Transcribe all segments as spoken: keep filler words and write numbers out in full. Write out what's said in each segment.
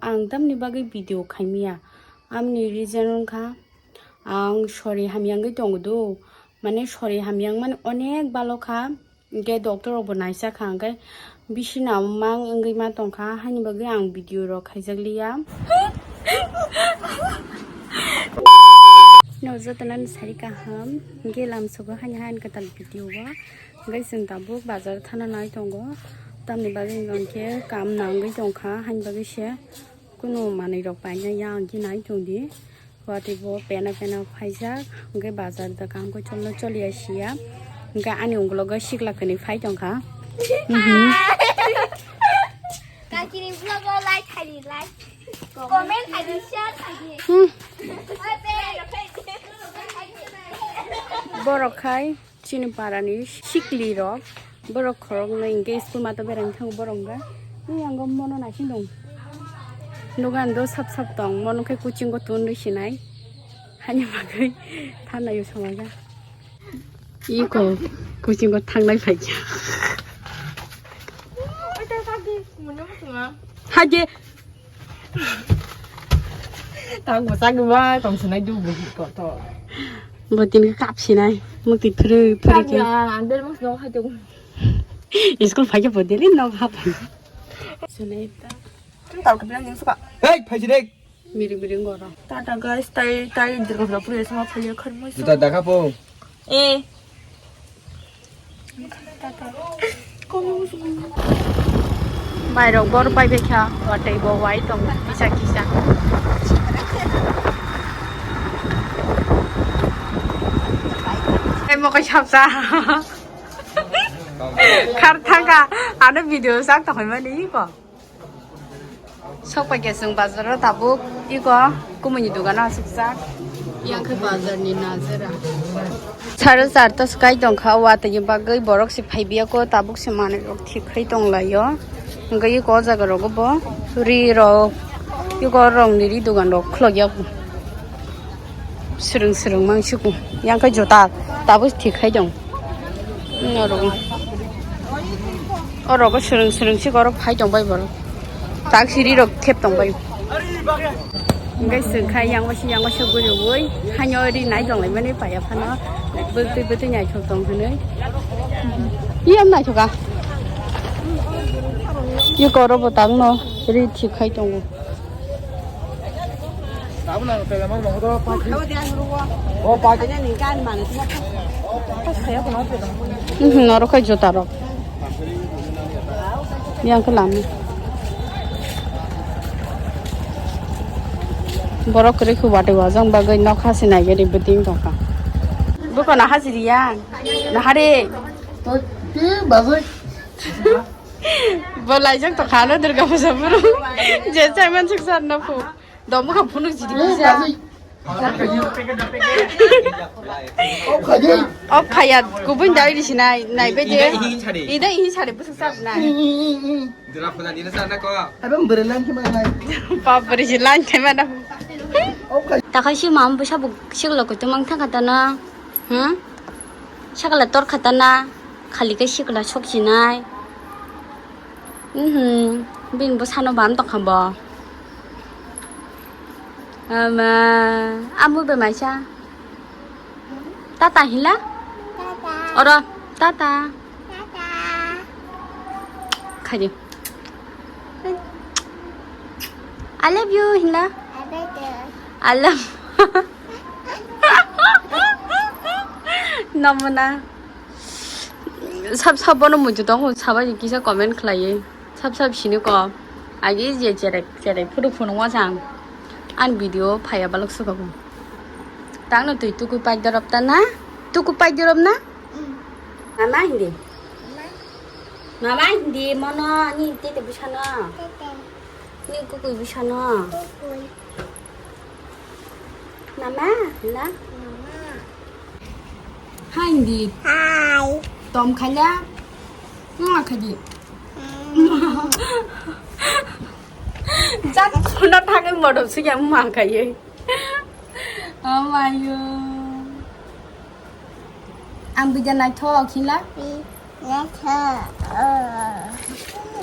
Ang tamni bagwi video khaimya, amni reason wngkha ang sori hamyangwi tongo do, mane sori hamyang mani onek balo kha, hwnkhe doctor rokbo naisa kha, hwnkhe bisina mang wngwi ma tongkha, haini bagwi ang video rok khaijakliya. No jotono ni sari kaham, hwnkhe lamsogo haini haini kwtal video o, hwnkhe chwng tabuk bazar thana nai tongo, tamni bagwi hwnkhe kam nangwi tongkha, haini bagwi se. Kunu manwi rok paina ya hwnkhe nai tongdi. Watwi bo pena pena phaijak, hwnkhe bazar da kaham khe cholo choliya siya. Hwnkhe ani ugulogo sikla kwnwi phai tongkha. Mhm. Kakini vlog o like khaidi, like. Comment khaidi, share khaidi. Hmm. Borok khai. Chini parani sikli rok, borok khoroknwi hwnkhe school mata beraina thango borok hwnkhe. Ni ang mono naising tong. Dogan do sap sap tong, mono khe kuchingo tun rwi sinai. Hani bagwi thanai o samajak. Iko kuchingo thangnai phaikya. Haje. Tang bwsakni bai tong sinai du buhi kotor. Bo tini kap sinai, mukti phwrwi phwrwi khe. Kap ya, ang bel mas no khai tongo. School phai khe bo daily nok hap. Sinai ta. Tang tal kopila ning suka. Hey, phai si dek. Miring miring goro. Tata guys, tai, tai Durga Puja puri sama phai ya khar mai. Juta dakha po. Eh. Bairok bor pai bekha, watwi bo wai tong kisa kisa. Tei mokai sapsa. Khar thangka, ano video sak tongmani ko. Sok paikha chwng bazaro tabuk iko kumuni dogano asukjak. Yang khe bazarni najera. Sare charta swkai tongkha, watwi bagwi borok se phaibiya ko, tabuk se manwi rok thik khai tonglaio. Hwnkhe iko o jaga rogo bo ri rok, iko rongni ri dogan rok khulokya. Swrwng swrwng mang sukung. Yang khe juta tabuk thik khai tong. Oro. Oro bo swrwng swrwng si oro phai tong bai borok. Tak siri rok thep tong bai. Guys, khai yang wasi yang wasi guri woi. Hanyo ri nai tong lai mani paya phano. Bwtwi bwtwi nai thok tong hwnwi. Iyam nai thoka. Iko oro bo tang no ri thik khai tongo. Mhm, oro khai juta rok. Yang khe lama. Borok kwrwi khe watwi wajang bagwi nok hasi nai gari bwtwi wng tongkha. Bwkha na hasi riya. Na hare. Bo laijak tongkha no Durga Puja bwrwi. Je chaiman suk sar no phu. Domo kha phunuk jidi kisa. Off khaya, kubun dai di sinai, nai be je. Ida ihi sari. Ida ihi sari busuk sar nai. Dura puna dina sar na ko. Abang berelan ki mana? Pap beri jilan tema da. Off khaya. Takai si mam busa bu siklo kutu mang thang kata na. Hmm? Sakala tor kata na. Khali kai sikla sok sinai. Mhm. Bini bwsano bam tongkha bo. Ama, amu bai maisa. Tata hinla? Tata. Oro, tata. Tata. Khaidi. I love you hinla? I love you. I love. Namuna. Sab sab bono muitu tongo, sabai kisa comment khlaiwi. Sab sab sini ko. Agi je cherai cherai phuru phunukma chang. An video phaiya balok suka bo. Tangno twi tuku pai dorop ta na? Tuku pai dorop na? Mm. Mama hindi. Mama. Mama hindi mono ni tete bisano. Tete. Ni kukui bisano. Kukui. Mama, na? Mama. Hi, hindi. Hi. Tom khala. Mama khadi. Hmm. Jat puna thangwi modom sigi ang mama khaye. Oh my God. Ang bija naithok hinla? Naithok.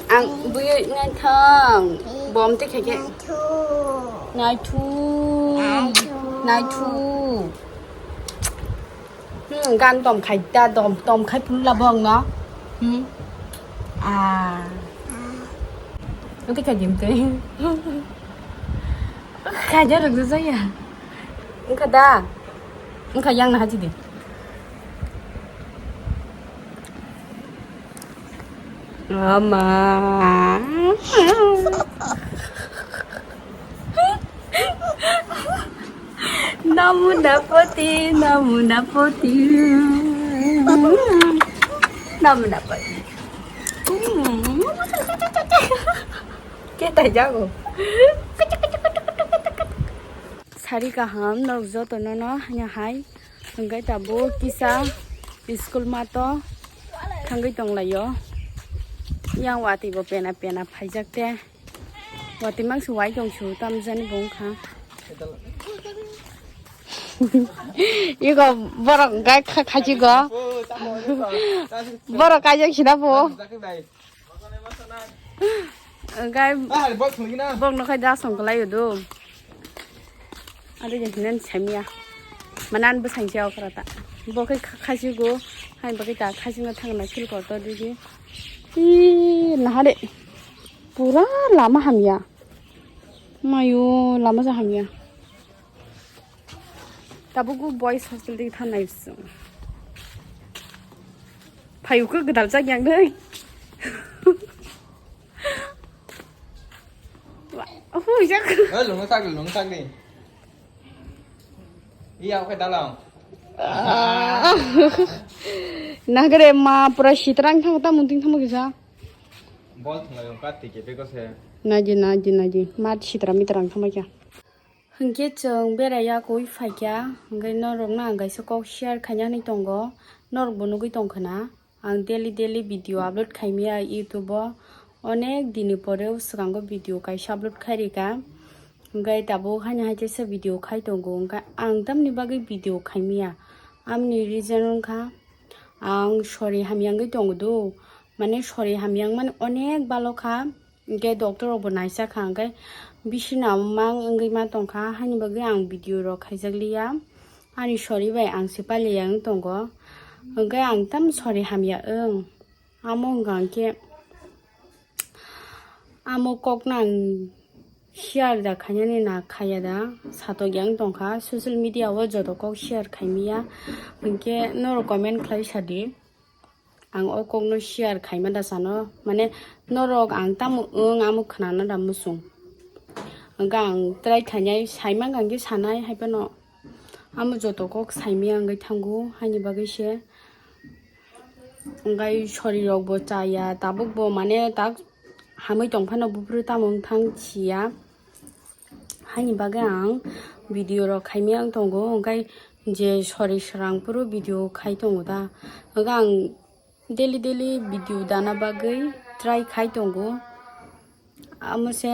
Ang bui naithang. Bom te khaikhe. Naithu. Naithu. Hmm, gan dom khai da, dom, dom khai phunla bong no. Hmm. Ah. Ang te khadim te. Khaja rok jaya. Ang kha da. Ang kha yang na haji di. Ama. Namuna poti, namuna poti. Namuna poti. Kita jago. Sari kaham norok joto no no hanya hai. Hingke tabuk kisa school mato thangwi tonglaio. Yang watwi bo pena pena phaijak te. Watwi mangsi wai tong su tamjani bo wngkha. Iko borok gai kha-, khachi go. Borok kaijak sida bo. Gai bok no khai da song kalai do. Ado je hinan samya. Manan bwsang se okra ta. Bo khe kha-, khasi go. Hai bagwi ta khasi no thangna feel kor to digi. Ih, nahare. Pura lama hamya. Mayo, lama ja hamya. Tabuk boys hostel digi thangnai bwswng. Phayuk khe gwdal jak yang dei. Hui jak. Eh, lungno sak, lungno sak di. Iya, oke, dalang. Nagre ma pura sitrang thang ta munting thang kisa. Bol thang yung kat tike peko se. Naji, naji, naji. Mat sitra mitrang thang kya. Hwnkhe chwng beraiya koi phaikha, hwnkhe norokno ang kaisa kok share khaina hinwi tongo, norokbo nugwi tongkha na. Ang daily daily video upload khaimaya YouTube o, onek dini pore swkango video kaisa upload khairika, hwnkhe tabuk haino hai kaisa video khai tongo, hwnkhe ang tamni bagwi video khaimaya, amni reason wngkha ang sori hamya wngwi tongo do, mane sori hamya wngmani onek balokha. Hwnkhe doctor rokbo naisakha, hwnkhe bisina mang wngwi ma tongkha, haini bagwi ang video rok khaijakliya. Ani sori bai ang se pailiya wng tongo, hwnkhe ang tam sori hamya wng. Amo wngkha hwnkhe amo kokno ang share da khainani na khaiya da, satokya wng tongkha. Social media o joto kok share khaimaya, hwnkhe norok comment khlai sadi. Ang o kokno share khaima da sano, mane norok ang tamo wng amo khnana da muchung. Hwnkhe ang try khainai, saimang hwnkhe sanai, haiphano amo joto kok saimaya wngwi thango, haini bagwi se. Hwnkhe sori rokbo chaya, tabukbo mane tak hamwi tongphano buphuru tamo wngthang siya. Haini bagwi ang video rok khaimaya wng tongo, hwnkhe je sori srang phuru video khai tongo da, hwnkhe ang daily daily video dana bagwi try khai tongo. Amo se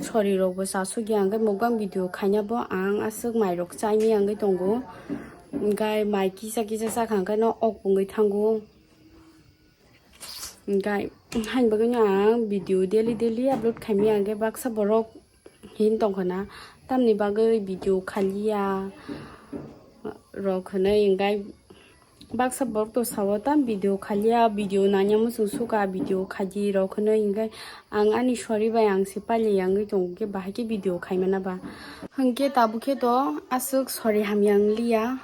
sori rokbo chasukya, hwnkhe mukbang video khaina bo ang aswk mai rok chaimaya wngwi tongo, hwnkhe mai kisa kisa chakha hwnkhe no ok wngwi thango. Hwnkhe haini bagwino ang video daily daily upload khaimaya, hwnkhe baksa borok hin tongkha na, tamni bagwi video khaliya rok hinwi, hwnkhe baksa borok to sao tam video khaliya, video nanya muchung suka, video khaidi rok hinwi, hwnkhe ang ani sori bai ang se pailiya wngwi tongo, hwnkhe bahai khe video khaimana ba. Hwnkhe tabuk khe to aswk sori hamya wngliya.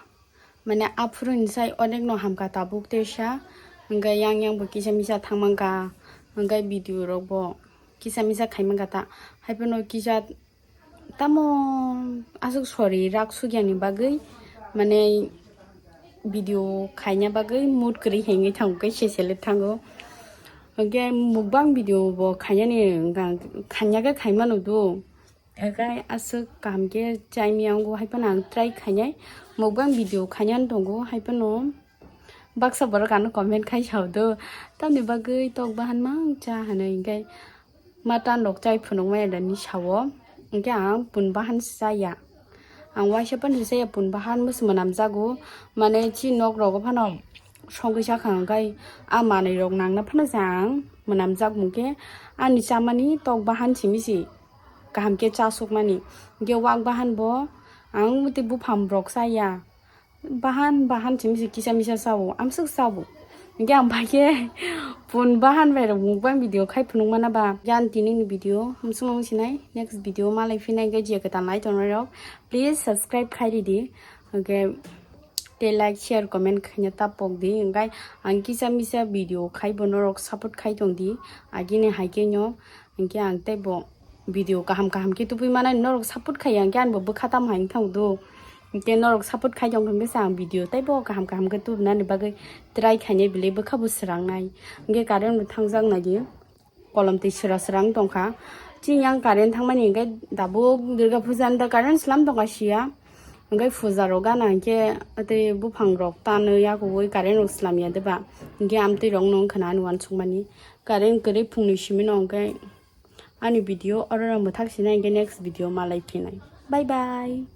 Mane aphuru ni sai onek no hamkha tabuk teisa, hwnkhe yang yang bo kisa misa thangmangkha, hwnkhe video rok bo kisa misa khaimangkha ta, haiphano kisa tamo aswk sori rak sukya ni bagwi, mane video khaina bagwi mood kwrwi hengwi thango khe sesele thango, hwnkhe mukbang video bo khainani wngkha, khaina khe khaimano do. Hwnkhe aswk kaham khe chaimaya wngo, haiphano ang try khainai, mukbang video khainani tongo, haiphano baksa borok ano comment khai sao do, tamni bagwi tok bahan mang cha hinwi, hwnkhe mutton rok chai phunukmaya da hinwi sao, hwnkhe ang pun bahan se chaya, ang waisa phano se chaya, pun bahan musi mwnamjago, mane chini nok rogo phano songwi sakha, hwnkhe a manwi rok nangna phano chang mwnamjak mungkhe ani chamani tok bahan simi si kaham khe cha sukmani. Hwnkhe wak bahan bo ang tei buphang rok chaya. Bahan, bahan simi si kisa misa chao, amswk chao. Hwnkhe ang bai khe pun bahan bai rok mukbang video khai phunukmana ba. Hwnkhe ang tinini video hamswk nung sinai, next video malai phinai hwnkhe je kwtal nai tongnai rok, please subscribe khai ridi. Hwnkhe tei like, share, comment khaina ta pok di. Hwnkhe ang kisa misa video khai bo norok support khai tong di. Agini hai khe no hwnkhe ang tei bo video kaham kaham khe tubui manani norok support khai, hwnkhe ani bo bwkha tam hai wng thang do. Hwnkhe norok support khai tong khe ang video tei bo kaham kaham khe tubunani bagwi try khainai, belai bwkha bo swrangnai. Hwnkhe current bo thangjak nai di. Kolom twi sura sura wng tongkha. Chini yang current thangmani hwnkhe dabuk Durga Puja ni da current slam tongkha siya. Hwnkhe puja rok gana hwnkhe tei buphang rok tanwi yakuwi current rok slam ya deba. Hwnkhe amtwi rok no wngkha na ani uansukmani. Current kwrwi phungni simi no hwnkhe ani video oro no mwthak sinai hwnkhe next video malai phinai. Bye bye.